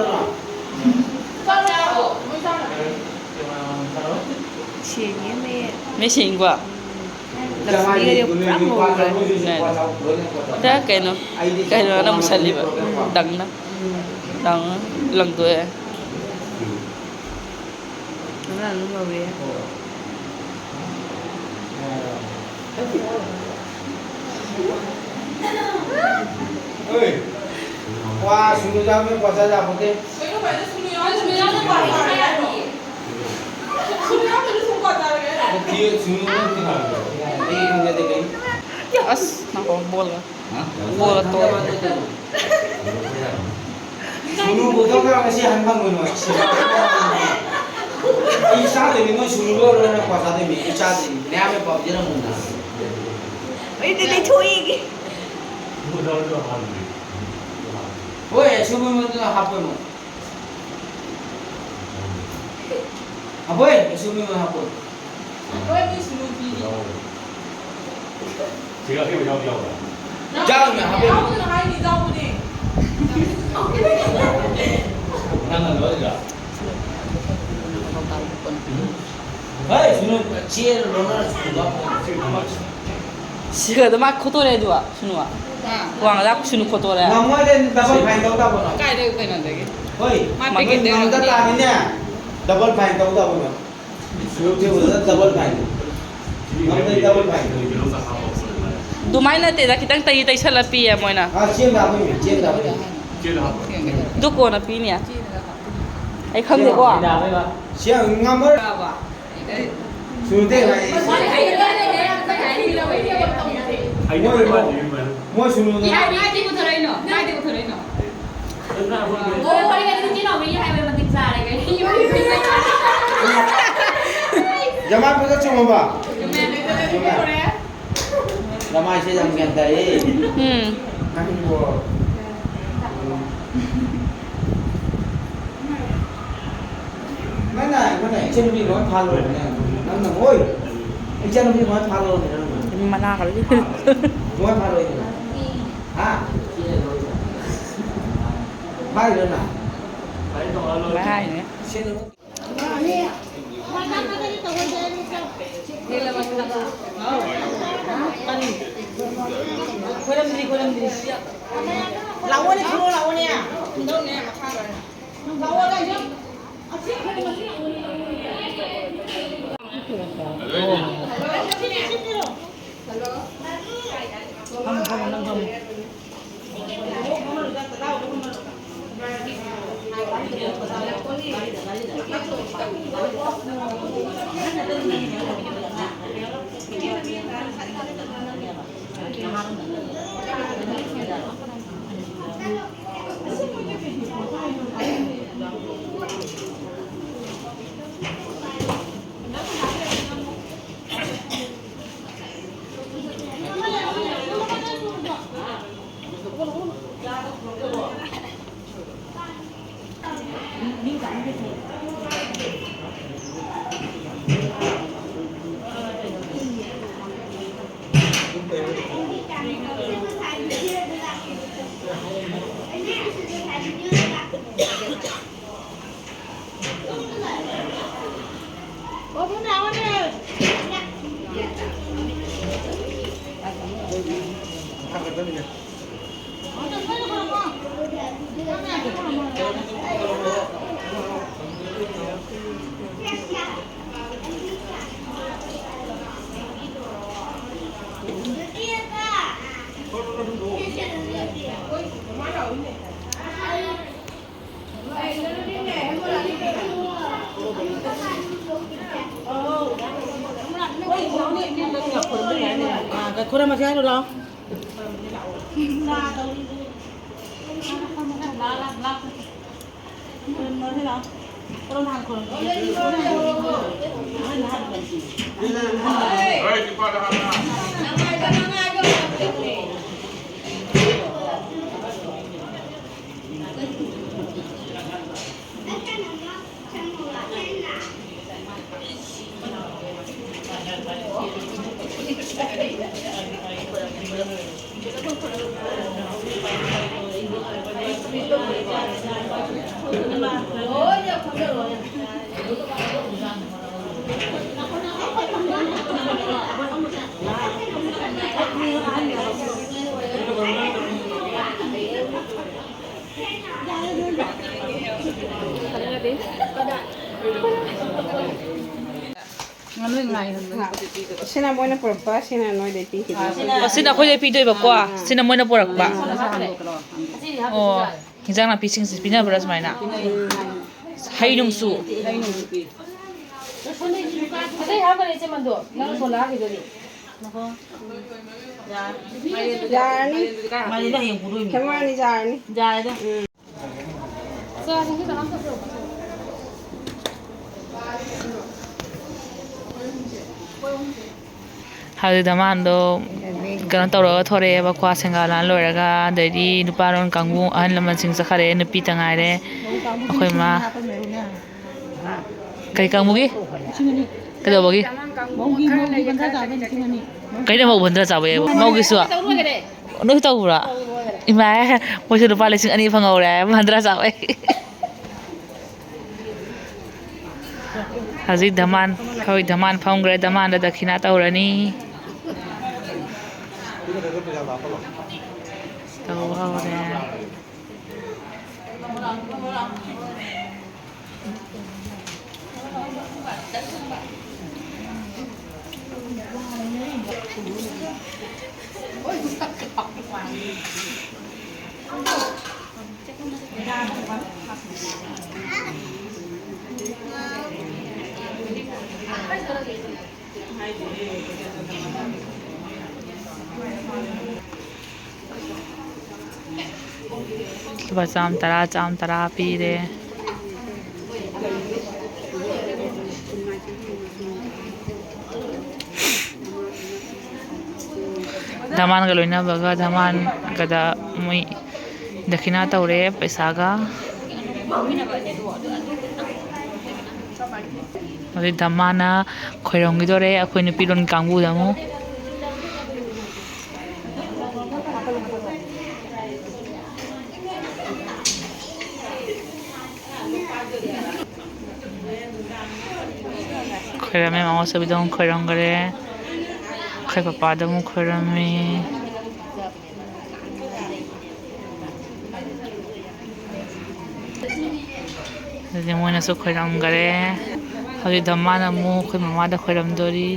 ꯆꯥꯔꯣ꯫ ꯃꯣꯏ ꯆꯥꯔꯣ꯫ ꯁꯦꯡꯉꯦ ꯃꯌꯦꯛ꯫ ꯃꯌꯦꯛ ꯁꯦꯡꯉꯤꯀꯣ? ꯂꯛꯁꯃꯤꯒꯗꯤ ꯄꯨꯔꯥ ꯉꯧꯈ꯭ꯔꯦ꯫ ꯀꯩꯅꯣ, ꯀꯩꯅꯣꯅ ꯃꯨꯁꯜꯂꯤꯕ꯫ ꯗꯪꯅ꯫ ꯗꯪꯅ ꯂꯪꯗꯣꯛꯑꯦ꯫ ꯗꯪꯅ ꯑꯗꯨꯝ ꯉꯧꯋꯦ꯫ ꯀꯩꯅꯣ ꯀꯩꯅꯣ ꯁꯨꯅꯨ ꯌꯥꯎꯗꯅ ꯀ꯭ꯋꯥ ꯆꯥ ꯌꯥꯄꯣꯠꯇꯦ꯫ ꯅꯠꯇꯤꯌꯦ, ꯁꯨꯅꯨ ꯅꯠꯇꯦ ꯅꯪ꯫ ꯑꯩ ꯌꯨꯝꯗꯗꯤ ꯀꯩꯅꯣ꯫ ꯑꯁ, ꯅꯪ ꯕꯣꯜꯒ꯫ ꯍꯥ? ꯕꯣꯜꯒ ꯇꯣꯛꯑꯦ꯫ ꯁꯨꯅꯨ ꯄꯨꯊꯣꯛꯈ꯭ꯔ ꯉꯁꯤ ꯍꯟ ꯐꯪꯉꯣꯏ ꯅꯣꯏ꯫ ꯑꯩ ꯆꯥꯗꯣꯏꯅꯤ, ꯅꯣꯏ ꯁꯨꯅꯨ ꯂꯣꯏꯔ ꯅꯣꯏ ꯀ꯭ꯋꯥ ꯆꯥꯗꯣꯏꯅꯤ꯫ ꯑꯩ ꯆꯥꯗꯣꯏꯅꯤ꯫ ꯃꯌꯥꯝ ꯂꯣꯏ ꯄꯥꯎ ꯄꯤꯖꯔꯝꯃꯣ꯫ ꯑꯩꯗꯤ ꯂꯩꯊꯣꯛꯏꯒꯦ꯫ ꯍꯣꯏ, ꯁꯨꯅꯨ ꯃꯗꯨ ꯍꯥꯞꯄꯅꯨ꯫ ꯑꯕꯣꯏ, ꯀꯩꯁꯨ ꯃꯤ ꯍꯥꯞꯄꯣꯏ꯫ ꯂꯣꯏ ꯃꯤ ꯁꯨꯅꯨ ꯄꯤꯔꯤ꯫ ꯁꯤꯒ ꯑꯁꯦꯡꯕ ꯌꯥꯎꯗꯤ ꯌꯥꯎꯕ꯭ꯔꯥ? ꯌꯥꯎꯔꯤꯅꯦ, ꯍꯥꯞꯄꯦ꯫ ꯌꯥꯎꯗꯅ ꯍꯥꯏꯅꯤ, ꯌꯥꯎꯕꯅꯦ꯫ ꯅꯪꯅ ꯂꯣꯏꯔꯤꯔꯥ? ꯍꯣꯏ, ꯁꯨꯅꯨ, ꯆꯦ ꯂꯣꯟꯅ ꯁꯨꯅꯨ ꯍꯥꯞꯄꯣ꯫ ꯁꯤꯒꯗ ꯃꯥ ꯈꯣꯠꯇꯣꯔꯦ ꯑꯗꯨꯒ ꯁꯨꯅꯨ꯫ ꯋꯥꯡꯗ ꯁꯨꯅꯨ ꯈꯣꯠꯇꯣꯔꯦ꯫ ꯉꯝꯃꯣꯏꯗꯤ double fine ꯇꯧ ꯇꯥꯕꯅꯣ꯫ ꯀꯥꯏꯗꯩ ꯀꯩꯅꯣꯗꯒꯤ? ꯍꯣꯏ, ꯃꯥ ꯅꯣꯏ packet ꯗꯩ ꯉꯝꯗ ꯂꯧꯔꯛꯄꯅꯦ꯫ ꯇꯥꯔꯗꯤꯅꯦ, double fine ꯇꯧ ꯇꯥꯕꯅꯣ꯫ ꯁꯨꯅꯨ ꯊꯤꯕꯗ double fine꯫ ꯉꯝꯗ double fine꯫ ꯑꯗꯨꯃꯥꯏꯅ ꯅꯠꯇꯦꯗ, ꯈꯤꯇꯪ ꯇꯩ-, ꯇꯩꯁꯜꯂ ꯄꯤꯌꯦ ꯃꯣꯏꯅ꯫ ꯑꯥ, ꯆꯦꯡ ꯍꯥꯞꯄꯩꯅꯦ, ꯆꯦꯡ ꯍꯥꯞꯄꯩꯅꯦ꯫ ꯑꯗꯨ ꯀꯣꯟꯅ ꯄꯤꯅꯤ꯫ ꯑꯩ ꯈꯪꯗꯦꯀꯣ꯫ ꯆꯦꯡ ꯉꯝꯃꯔꯣꯏ꯫ ꯁꯨꯗꯦ ꯍꯥꯏ꯫ ꯃꯣꯏ, ꯃꯣꯏ ꯁꯨꯅꯨꯗ꯫ ꯀꯥꯏꯗꯩ ꯄꯨꯊꯣꯔꯛꯏꯅꯣ? ꯀꯥꯏꯗꯩ ꯄꯨꯊꯣꯔꯛꯏꯅꯣ? ꯑꯣ, ꯋꯥꯔꯤ ꯑꯗꯨꯗꯤ ꯆꯦ ꯅꯥꯎꯕꯤꯒꯤ ꯍꯥꯏꯕ ꯃꯇꯤꯛ ꯆꯥꯔꯦ ꯀꯩꯅꯣ꯫ ꯖꯃꯥꯏ ꯐꯖ ꯆꯨꯝꯃꯕ? ꯆꯨꯝꯃꯦ꯫ ꯖꯃꯥꯏꯁꯦ ꯌꯥꯝ ꯒ꯭ꯌꯥꯟ ꯇꯥꯏꯌꯦ꯫ ꯎꯝ꯫ ꯅꯪꯕꯨ꯫ ꯅꯪꯅ, ꯅꯪꯅ ꯏꯆꯟꯅꯨꯄꯤ ꯂꯣꯏ ꯐꯥꯜꯂꯨꯔꯕꯅꯦ꯫ ꯅꯪꯅ, ꯑꯣꯏ! ꯏꯆꯟꯅꯨꯄꯤ ꯂꯣꯏ ꯐꯥꯜꯂꯨꯔꯕꯅꯦ ꯅꯪꯅ꯫ ꯃꯅꯥ ꯈꯔ꯫ ꯂꯣꯏ ꯐꯥꯜꯂꯨꯔꯕꯅꯦ꯫ ꯍꯥ? ꯐꯥꯏꯔꯣ ꯅꯪ? ꯚꯥꯏ ꯍꯥꯏꯅꯦ꯫ ꯁꯦꯟꯅ ꯈꯣꯏꯔꯝꯗ꯭ꯔꯤ, ꯈꯣꯏꯔꯝꯗ꯭ꯔꯤ꯫ ꯂꯥꯛꯑꯣꯅꯦ, ꯊꯣꯛꯂꯛꯑꯣ, ꯂꯥꯛꯑꯣꯅꯦ꯫ ꯂꯥꯛꯑꯣ, ꯂꯥꯛꯑꯣ꯫ ꯐꯝꯃꯣ, ꯐꯝꯃꯣ, ꯅꯪ ꯐꯝꯃꯣ꯫ ꯈꯣꯏꯔꯝꯃꯁꯦ ꯍꯥꯏꯔꯣ, ꯂꯥꯎ꯫ ꯈꯣꯏꯔꯝꯃꯁꯦ, ꯂꯥꯎ꯫ ꯀꯔꯝ ꯍꯥꯟꯅ ꯈꯣꯏꯔꯝꯃꯁꯦ? ꯁꯤꯅ ꯃꯣꯏꯅ ꯄꯨꯔꯛꯄ, ꯁꯤꯅ ꯅꯣꯏꯗꯩ ꯄꯤꯈꯤꯕ꯫ ꯑꯣ, ꯁꯤꯅ ꯑꯩꯈꯣꯏꯗꯩ ꯄꯤꯗꯣꯏꯕꯀꯣ, ꯁꯤꯅ ꯃꯣꯏꯅ ꯄꯨꯔꯛꯄ꯫ ꯑꯣ, ꯍꯤꯟꯖꯥꯡ ꯅꯥꯄꯤꯁꯤꯡꯁꯤ ꯄꯤꯅꯕ꯭ꯔꯥ ꯁꯨꯃꯥꯏꯅ? ꯎꯝ꯫ ꯍꯩ ꯅꯨꯡꯁꯨ꯫ ꯑꯇꯩ ꯍꯥꯞꯈ꯭ꯔꯦ ꯏꯆꯦ ꯃꯟꯗꯣ, ꯅꯪ ꯁꯣꯂꯥ ꯍꯥꯞꯈꯤꯗꯨꯗꯤ꯫ ꯌꯥꯔꯅꯤ꯫ ꯃꯥꯏꯔꯦꯟꯗꯣ ꯍꯌꯦꯡ ꯄꯨꯗꯣꯏꯅꯤ꯫ ꯍꯦꯃꯥꯅꯤ ꯌꯥꯔꯅꯤ꯫ ꯌꯥꯔꯦꯗ꯫ ꯎꯝ꯫ ꯍꯧꯖꯤꯛ ꯙꯃꯥꯟꯗꯣ ꯀꯩꯅꯣ ꯇꯧꯔꯒ ꯊꯣꯔꯛꯑꯦꯕꯀꯣ, ꯁꯦꯡꯒꯥ ꯂꯥꯟ ꯂꯣꯏꯔꯒ꯫ ꯑꯗꯩꯗꯤ ꯅꯨꯄꯥꯔꯣꯟ ꯀꯥꯡꯕꯨ ꯑꯍꯜ ꯂꯃꯟꯁꯤꯡ ꯆꯠꯈꯔꯦ, ꯅꯨꯄꯤꯇ ꯉꯥꯏꯔꯦ꯫ ꯑꯩꯈꯣꯏ ꯃꯥ꯫ ꯀꯩ ꯀꯥꯡꯕꯨꯒꯤ? ꯀꯩꯗꯧꯕꯒꯤ? ꯀꯩꯅꯣ ꯃꯧ ꯕꯟꯗ꯭ꯔꯥ ꯆꯥꯕꯩ ꯍꯥꯏꯕꯨ? ꯃꯧꯒꯤꯁꯨ? ꯅꯣꯏꯁꯨ ꯇꯧꯕ꯭ꯔꯣ? ꯏꯃꯥ, ꯃꯣꯏꯁꯨ ꯂꯨꯄꯥ ꯂꯤꯁꯤꯡ ꯑꯅꯤ ꯐꯪꯍꯧꯔꯦ ꯍꯥꯏ, ꯕꯟꯗ꯭ꯔꯥ ꯆꯥꯕꯩ꯫ ꯍꯧꯖꯤꯛ ꯙꯃꯥꯟ, ꯑꯩꯈꯣꯏ ꯙꯃꯥꯟ ꯐꯝꯈ꯭ꯔꯦ, ꯙꯃꯥꯟꯗ ꯗꯈꯤꯅꯥ ꯇꯧꯔꯅꯤ꯫ ꯇꯧꯕ ꯍꯧꯔꯦ꯫ ꯂꯨꯄꯥ ꯆꯥꯝ ꯇꯔꯥ, ꯆꯥꯝ ꯇꯔꯥ ꯄꯤꯔꯦ꯫ ꯙꯃꯥꯟꯒ ꯂꯣꯏꯅꯕꯒ, ꯙꯃꯥꯟꯒꯗ ꯃꯣꯏ ꯗꯈꯤꯅꯥ ꯇꯧꯔꯦ ꯄꯩꯁꯥꯒ꯫ ꯍꯧꯖꯤꯛ ꯙꯃꯥꯟꯅ ꯈꯣꯏꯔꯝꯈꯤꯗꯣꯔꯦ ꯑꯩꯈꯣꯏ ꯅꯨꯄꯤ ꯂꯣꯟ ꯀꯥꯡꯕꯨꯗ ꯑꯃꯨꯛ꯫ ꯈꯣꯏꯔꯝꯃꯦ, ꯃꯃꯥ ꯆꯧꯕꯤꯗ ꯑꯃꯨꯛ ꯈꯣꯏꯔꯝꯈꯔꯦ, ꯑꯩꯈꯣꯏ ꯄꯄꯥꯗ ꯑꯃꯨꯛ ꯈꯣꯏꯔꯝꯃꯦ꯫ ꯑꯗꯨꯗꯤ ꯃꯣꯏꯅꯁꯨ ꯈꯣꯏꯔꯝꯈꯔꯦ꯫ ꯍꯧꯖꯤꯛ ꯙꯝꯃꯥꯅ ꯑꯃꯨꯛ ꯑꯩꯈꯣꯏ ꯃꯃꯥꯗ ꯈꯣꯏꯔꯝꯗꯣꯔꯤ꯫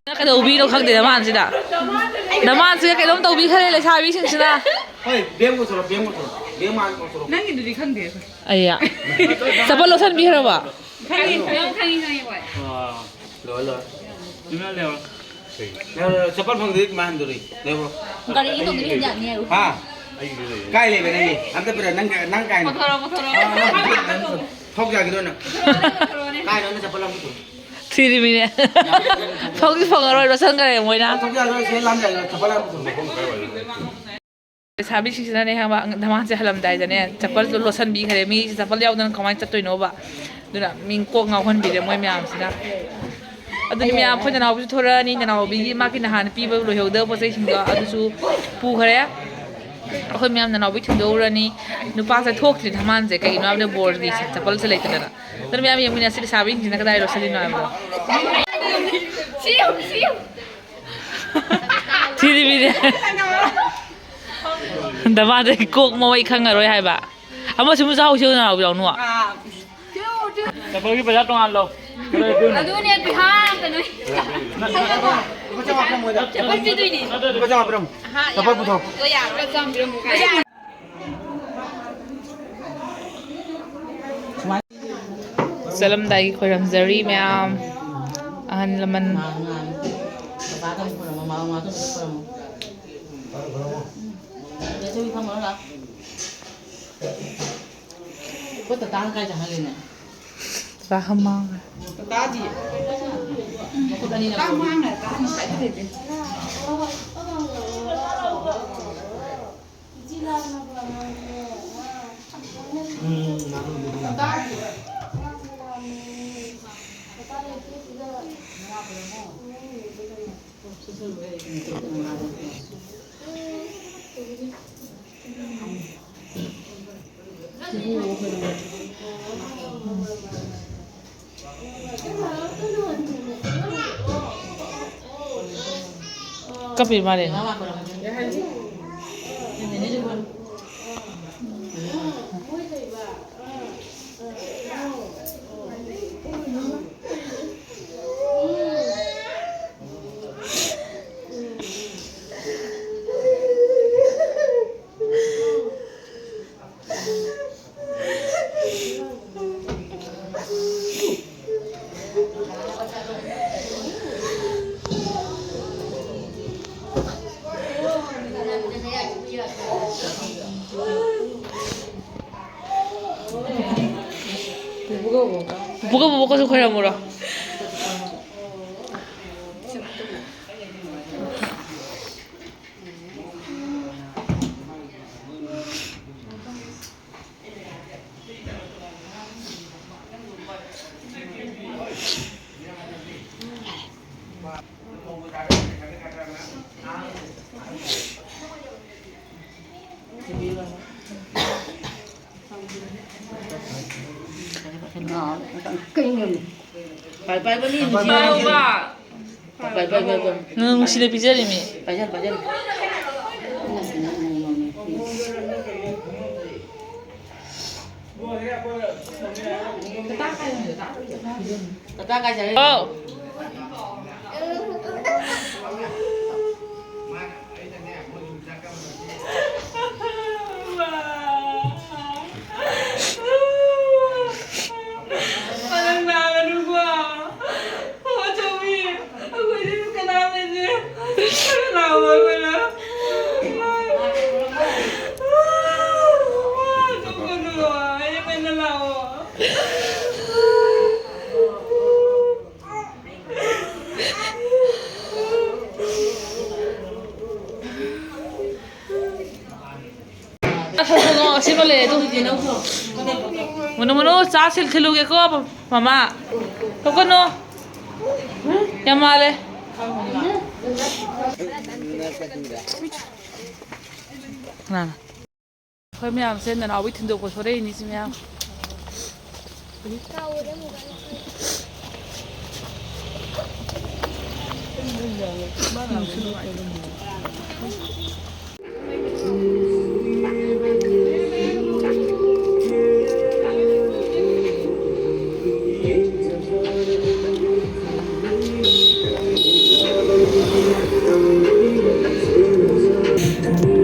ꯅꯪ ꯀꯩꯗꯧꯕꯤꯅꯣ ꯈꯪꯗꯦ ꯅꯃꯥꯟꯁꯤꯗ꯫ ꯅꯃꯥꯟꯁꯤꯗ ꯀꯩꯅꯣꯝ ꯇꯧꯕꯤꯈ꯭ꯔꯦ ꯂꯩꯁꯥꯕꯤꯁꯤꯡꯁꯤꯅ꯫ ꯍꯣꯏ, ꯕꯦꯝ ꯀꯧꯊꯣꯔꯛꯑꯣ, ꯕꯦꯝ ꯀꯧꯊꯣꯔꯛꯑꯣ꯫ ꯕꯦꯝ ꯃꯥꯟ ꯀꯧꯊꯣꯔꯛꯑꯣ꯫ ꯅꯪꯒꯤꯗꯨꯗꯤ ꯈꯪꯗꯦ ꯑꯩꯈꯣꯏ꯫ ꯑꯩꯌꯥ꯫ ꯆꯄꯜ ꯂꯧꯁꯟꯕꯤꯈ꯭ꯔꯕ? ꯈꯪꯉꯤ, ꯈꯪꯉꯤ, ꯈꯪꯉꯤ, ꯈꯪꯉꯤ, ꯍꯣꯏ꯫ ꯑꯥ, ꯂꯣꯏꯔꯦ, ꯂꯣꯏꯔꯦ꯫ ꯏꯃꯥ ꯂꯩꯔꯣ꯫ ꯂꯩꯔꯣ, ꯂꯩꯔꯣ, ꯆꯄꯜ ꯐꯪꯗ꯭ꯔꯗꯤ ꯀꯃꯥꯏꯅ ꯍꯟꯗꯣꯔꯤ? ꯂꯩꯔꯣ꯫ ꯒꯥꯔꯤꯒꯤ ꯇꯣꯡꯗꯣꯏꯅꯦ, ꯌꯥꯅꯤ ꯍꯥꯏꯌꯨ꯫ ꯍꯥ? ꯀꯥꯏ ꯂꯩꯕ ꯅꯪꯒꯤ? ꯑꯝꯇ ꯄꯤꯔꯛꯑꯣ, ꯅꯪ, ꯅꯪ ꯀꯥꯏꯅꯣ? ꯄꯨꯊꯣꯔꯛꯑꯣ, ꯄꯨꯊꯣꯔꯛꯑꯣ꯫ ꯑꯥ, ꯅꯪ ꯄꯨꯊꯣꯔꯛꯑꯣ, ꯅꯪ ꯄꯨꯊꯣꯔꯛꯑꯣ꯫ ꯊꯣꯛ ꯌꯥꯈꯤꯗꯣꯏ ꯅꯪ꯫ ꯄꯨꯊꯣꯔꯛꯑꯣ, ꯄꯨꯊꯣꯔꯛꯑꯣ꯫ ꯀꯥꯏꯅꯣ, ꯅꯪ ꯆꯄꯜ ꯑꯝꯇ ꯄꯨꯊꯣꯔꯛꯑꯣ꯫ ꯊꯤꯔꯤꯃꯤꯅꯦ꯫ ꯐꯪꯗꯤ ꯐꯪꯉꯔꯣꯏ, ꯂꯣꯠꯁꯟꯈ꯭ꯔꯦ ꯃꯣꯏꯅ꯫ ꯊꯣꯛ ꯌꯥꯈꯤꯔꯣꯏ, ꯁꯦ ꯂꯥꯟ ꯌꯥꯈꯤꯔꯣꯏ, ꯆꯄꯜ ꯑꯝꯇ ꯄꯨꯊꯣꯔꯛꯑꯣ꯫ ꯂꯩꯁꯥꯕꯤꯁꯤꯡꯁꯤꯅꯅꯦ ꯈꯪꯕ, ꯙꯃꯥꯟꯁꯦ ꯍꯜꯂꯝꯗꯥꯏꯗꯅꯦ ꯆꯄꯜꯁꯨ ꯂꯣꯠꯁꯟꯕꯤꯈ꯭ꯔꯦ꯫ ꯃꯤꯁꯦ ꯆꯄꯜ ꯌꯥꯎꯗꯅ ꯀꯃꯥꯏꯅ ꯆꯠꯇꯣꯏꯅꯣꯕ? ꯑꯗꯨꯅ ꯃꯤ ꯀꯣꯛ ꯉꯥꯎꯍꯟꯕꯤꯔꯦ ꯃꯣꯏ ꯃꯌꯥꯝꯁꯤꯅ꯫ ꯑꯗꯨꯗꯤ ꯃꯌꯥꯝ, ꯑꯩꯈꯣꯏ ꯅꯅꯥꯎꯕꯤꯁꯨ ꯊꯣꯔꯛꯑꯅꯤ, ꯅꯅꯥꯎꯕꯤꯒꯤ ꯃꯥꯒꯤ ꯅꯍꯥꯟ ꯄꯤꯕ ꯂꯣꯏꯍꯧꯗꯕ ꯄꯣꯠ ꯆꯩꯁꯤꯡꯗꯣ ꯑꯗꯨꯁꯨ ꯄꯨꯈ꯭ꯔꯦ꯫ ꯑꯩꯈꯣꯏ ꯃꯌꯥꯝ ꯅꯅꯥꯎꯕꯤ ꯊꯤꯟꯗꯣꯛꯎꯔꯅꯤ꯫ ꯅꯨꯄꯥꯁꯦ ꯊꯣꯛꯇ꯭ꯔꯤ ꯙꯃꯥꯟꯁꯦ, ꯀꯩꯒꯤꯅꯣ ꯍꯥꯏꯕꯗ ꯕꯣꯔꯒꯤ ꯆꯄꯜꯁꯦ ꯂꯩꯇꯗꯅ꯫ ꯑꯗꯨꯅ ꯃꯌꯥꯝ ꯌꯦꯡꯃꯤꯟꯅꯁꯤ, ꯂꯩꯁꯥꯕꯤꯁꯤꯡꯁꯤꯅ ꯀꯗꯥꯏ ꯂꯣꯠꯁꯜꯂꯤꯅꯣ ꯍꯥꯏꯕꯗꯣ꯫ ꯊꯤꯗꯤ ꯃꯤꯅꯦ꯫ ꯗꯃꯥꯗꯒꯤ ꯀꯣꯛ ꯃꯃꯩ ꯈꯪꯉꯔꯣꯏ ꯍꯥꯏꯕ꯫ ꯑꯃꯁꯨ ꯑꯃꯨꯛ ꯆꯥꯍꯧꯁꯤ ꯅꯅꯥꯎ ꯌꯥꯎꯅꯨ꯫ ꯆꯠꯄꯒꯤ ꯄꯩꯁꯥ ꯇꯣꯉꯥꯟ ꯂꯧ꯫ ꯑꯗꯨꯅꯦ ꯄꯩꯁꯥ ꯑꯝꯇ ꯅꯣꯏ꯫ ꯂꯨꯄꯥ ꯆꯥꯝꯃꯉꯥ ꯄꯤꯔꯝꯃꯣꯏꯗ꯫ ꯆꯠꯄ ꯄꯤꯗꯣꯏꯅꯤ꯫ ꯂꯨꯄꯥ ꯆꯥꯝꯃꯉꯥ ꯄꯤꯔꯝꯃꯣ꯫ ꯆꯠꯄ ꯄꯨꯊꯣꯛ꯫ ꯌꯥꯔꯣꯏ꯫ ꯆꯠꯂꯝꯗꯥꯏꯒꯤ ꯈꯣꯏꯔꯝꯖꯔꯤ ꯃꯌꯥꯝ ꯑꯍꯜ ꯂꯃꯟ꯫ ꯆꯥꯛ ꯃꯥꯡꯉꯦ꯫ ꯇꯥꯗꯤꯌꯦ꯫ ꯃꯈꯨꯠ ꯑꯅꯤꯅ ꯇꯥ ꯃꯥꯡꯉꯦ, ꯇꯥ ꯉꯁꯥꯏꯗꯤ ꯂꯩꯇꯦ꯫ ꯀꯞꯄꯤ ꯃꯥꯜꯂꯦꯅꯦ꯫ ꯄꯨꯄꯨꯒ ꯕꯣꯕꯣꯛꯀꯁꯨ ꯈꯣꯏꯔꯝꯃꯨꯔꯣ꯫ ꯀꯩꯅꯣ? ꯄꯥꯏ-, ꯄꯥꯏꯕꯅꯤ, ꯅꯨꯡꯁꯤ, ꯅꯨꯡꯁꯤ꯫ ꯄꯥꯏꯌꯣꯕ꯫ ꯄꯥꯏ, ꯄꯥꯏ, ꯄꯥꯏ, ꯄꯥꯏ꯫ ꯅꯪ ꯅꯨꯡꯁꯤꯅ ꯄꯤꯖꯔꯤꯃꯤ꯫ ꯄꯥꯏꯖꯔꯣ, ꯄꯥꯏꯖꯔꯣ꯫ ꯇꯥꯇꯥ ꯀꯥꯏ ꯆꯠꯈ꯭ꯔꯦ? ꯍꯥꯎ꯫ ꯅꯪ ꯅꯥꯒꯅꯨꯀꯣ꯫ ꯑꯆꯧꯕꯤ, ꯑꯩꯈꯣꯏꯗꯤ ꯀꯅꯥꯝ ꯂꯩꯇꯦ꯫ ꯂꯥꯛꯑꯣ, ꯑꯩꯈꯣꯏꯗ꯫ ꯀꯞꯀꯅꯨ, ꯑꯩ ꯑꯣꯏꯅ ꯂꯥꯛꯑꯣ꯫ ꯃꯨꯅꯨ, ꯃꯨꯅꯨ, ꯆꯥ ꯁꯤꯜ ꯊꯤꯜꯂꯨꯒꯦꯀꯣ, ꯃꯃꯥ꯫ ꯊꯣꯛꯀꯅꯨ꯫ ꯌꯥꯝ ꯃꯥꯜꯂꯦ꯫ ꯀꯅꯥꯅꯣ? ꯑꯩꯈꯣꯏ ꯃꯌꯥꯝꯁꯦ ꯅꯅꯥꯎꯕꯤ ꯊꯤꯟꯗꯣꯛꯄ ꯊꯣꯔꯛꯏꯅꯤ ꯁꯤ ꯃꯌꯥꯝ꯫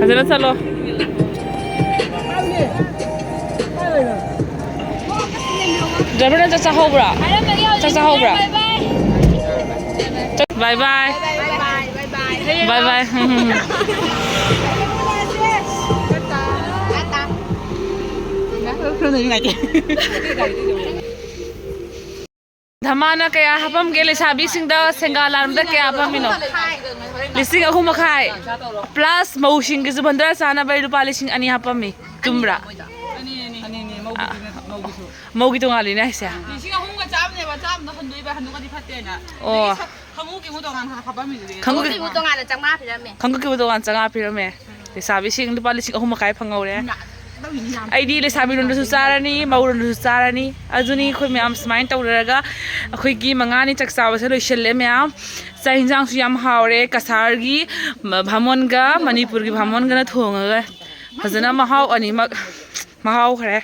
ꯐꯖꯅ ꯆꯠꯂꯣ꯫ ꯗ꯭ꯔꯥꯏꯚꯔ, ꯅꯪ ꯆꯥꯛ ꯆꯥꯍꯧꯕ꯭ꯔꯥ? ꯆꯥꯛ ꯆꯥꯍꯧꯕ꯭ꯔꯥ? ꯕꯥꯏ ꯕꯥꯏ꯫ ꯕꯥꯏ ꯕꯥꯏ꯫ ꯙꯃꯥꯅ ꯀꯌꯥ ꯍꯥꯞꯄꯝꯒꯦ? ꯂꯩꯁꯥꯕꯤꯁꯤꯡꯗ ꯁꯦꯡꯒꯥ ꯂꯥꯟꯕꯗ ꯀꯌꯥ ꯍꯥꯞꯄꯝꯃꯤꯅꯣ? ꯂꯤꯁꯤꯡ ꯑꯍꯨꯝ ꯃꯈꯥꯏ꯫ ꯄ꯭ꯂꯁ ꯃꯧꯁꯤꯡꯒꯤꯁꯨ ꯕꯟꯗ꯭ꯔꯥ ꯆꯥꯅꯕ ꯂꯨꯄꯥ ꯂꯤꯁꯤꯡ ꯑꯅꯤ ꯍꯥꯞꯄꯝꯃꯤ꯫ ꯆꯨꯝꯕ꯭ꯔꯥ? ꯑꯅꯤꯅꯦ, ꯃꯧꯒꯤꯁꯨ, ꯃꯧꯒꯤꯁꯨ꯫ ꯃꯧꯒꯤ ꯇꯣꯉꯥꯜꯂꯤꯅꯦ ꯍꯥꯏꯁꯦ꯫ ꯂꯤꯁꯤꯡ ꯑꯍꯨꯝꯒ ꯆꯥꯝꯃꯅꯦꯕ, ꯆꯥꯝꯃꯗꯣ ꯍꯟꯗꯣꯛꯏꯕ, ꯍꯟꯗꯣꯛꯑꯗꯤ ꯐꯠꯇꯦꯅ꯫ ꯑꯣ꯫ ꯈꯣꯡꯎꯞꯀꯤ ꯑꯃꯨꯛ ꯇꯣꯉꯥꯟꯅ ꯍꯥꯞꯄꯝꯃꯤꯗꯨꯗꯤ꯫ ꯈꯣꯡꯎꯞꯀꯤ ꯑꯃꯨꯛ ꯇꯣꯉꯥꯟꯅ ꯆꯥꯝꯃꯉꯥ ꯄꯤꯔꯝꯃꯦ꯫ ꯈꯣꯡꯎꯞꯀꯤ ꯑꯃꯨꯛ ꯇꯣꯉꯥꯟꯅ ꯆꯥꯝꯃꯉꯥ ꯄꯤꯔꯝꯃꯦ꯫ ꯂꯩꯁꯥꯕꯤꯁꯤꯡ ꯂꯨꯄꯥ ꯂꯤꯁꯤꯡ ꯑꯍꯨꯝ ꯃꯈꯥꯏ ꯐꯪꯍꯧꯔꯦ꯫ ꯑꯩꯗꯤ ꯂꯩꯁꯥꯕꯤꯔꯣꯝꯗꯁꯨ ꯆꯥꯔꯅꯤ, ꯃꯧꯔꯣꯝꯗꯁꯨ ꯆꯥꯔꯅꯤ꯫ ꯑꯗꯨꯅꯤ ꯑꯩꯈꯣꯏ ꯃꯌꯥꯝ ꯁꯨꯃꯥꯏꯅ ꯇꯧꯔꯒ ꯑꯩꯈꯣꯏꯒꯤ ꯃꯉꯥꯅꯤ ꯆꯥꯛ ꯆꯥꯕꯁꯦ ꯂꯣꯏꯁꯤꯜꯂꯦ ꯃꯌꯥꯝ꯫ ꯆꯥꯛ ꯌꯦꯟꯁꯥꯡꯁꯨ ꯌꯥꯝ ꯍꯥꯎꯔꯦ꯫ ꯀꯁꯥꯔꯒꯤ ꯚꯥꯃꯣꯟꯒ ꯃꯅꯤꯄꯨꯔꯒꯤ ꯚꯥꯃꯣꯟꯒꯅ ꯊꯣꯡꯉꯒ ꯐꯖꯅ ꯃꯍꯥꯎ ꯑꯅꯤꯃꯛ ꯃꯍꯥꯎꯈ꯭ꯔꯦ꯫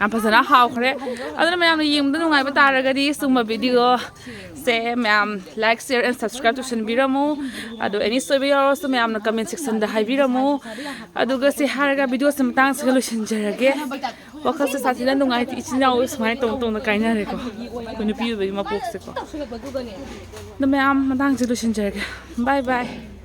ꯌꯥꯝ ꯐꯖꯅ ꯍꯥꯎꯈ꯭ꯔꯦ꯫ ꯑꯗꯨꯅ ꯃꯌꯥꯝꯅ ꯌꯦꯡꯕꯗ ꯅꯨꯡꯉꯥꯏꯕ ꯇꯥꯔꯒꯗꯤ ꯁꯤꯒꯨꯝꯕ video ꯁꯦ ꯃꯌꯥꯝ like, share and subscribe ꯇꯧꯁꯟꯕꯤꯔꯝꯃꯨ꯫ ꯑꯗꯣ any ꯁꯣꯏꯕ ꯌꯥꯎꯔꯁꯨ ꯃꯌꯥꯝꯅ comment section ꯗ ꯍꯥꯏꯕꯤꯔꯝꯃꯨ꯫ ꯑꯗꯨꯒ ꯁꯤ ꯍꯥꯏꯔꯒ video ꯁꯦ ꯃꯇꯥꯡꯁꯤꯒ ꯂꯣꯏꯁꯤꯟꯖꯔꯒꯦ꯫ ꯋꯥꯈꯜꯁꯦ ꯁꯥꯊꯤꯅ ꯅꯨꯡꯉꯥꯏꯇꯦ꯫ ꯏꯆꯤꯟ ꯏꯅꯥꯎ ꯁꯨꯃꯥꯏꯅ ꯇꯧꯅ ꯇꯧꯅ ꯀꯥꯏꯅꯔꯦꯀꯣ꯫ ꯑꯩꯈꯣꯏ ꯅꯨꯄꯤ ꯑꯣꯏꯕꯒꯤ ꯃꯄꯣꯛꯁꯦꯀꯣ꯫ ꯑꯗꯣ ꯃꯌꯥꯝ ꯃꯇꯥꯡꯁꯦ ꯂꯣꯏꯁꯤꯟꯖꯔꯒꯦ꯫ Bye bye꯫